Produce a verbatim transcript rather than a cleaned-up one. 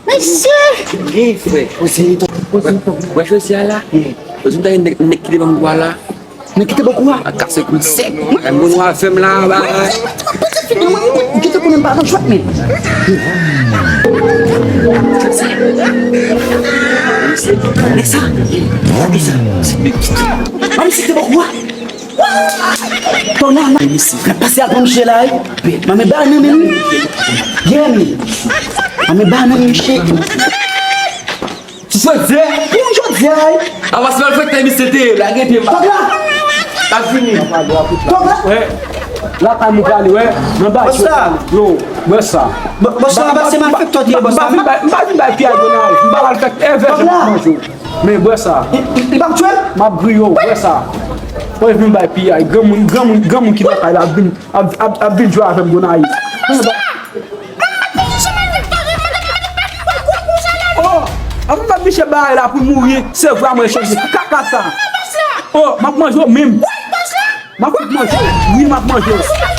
Mesye! Gen frè. Poze, poze, poze. Wè jodi a la? Jodi m ta gen nèg, nèg ki te ban m gwa la. Nèg ki te ban kou a? A kase kou sèk. Ay, moun wa fè m la, ba. Ou ki te konnen m pa nan jwèt, men. E sa? E sa? Mwen si te ban kou a? Tòna, nan pase a pran misye la, wi. Mwen ba nan men nou. Yeah, men. Mwen ba nan men misye. Ti jwèt zè. Pou yon jwèt zè, wi. Avan se malfektè misye te ye, lage pye m. Tòg la. L ap vini. Tòg la. Wè. Lakay mwen prale, wè. Nan ba yo. Yo, wè sa. Bòs la, se malfektè te ye, bòs la. M pa vin bay, m pa vin bay piyay Gonayiv. M pa malfektè, evè jan manje w. Men bwè sa. Li, li, li p ap tchwe m? M ap griye w, bwè sa. Mwen vin bay piyay. Granmoun, granmoun, granmoun ki lakay la ap vin, ap, ap, ap vin jwe avè m Gonayiv. Oh, avan m ap miche bagay la pou l mouri, se vwa mwen chanje. Kaka sa. Oh, m ap manje w menm. M ap fout manje w. Wi, m ap manje w.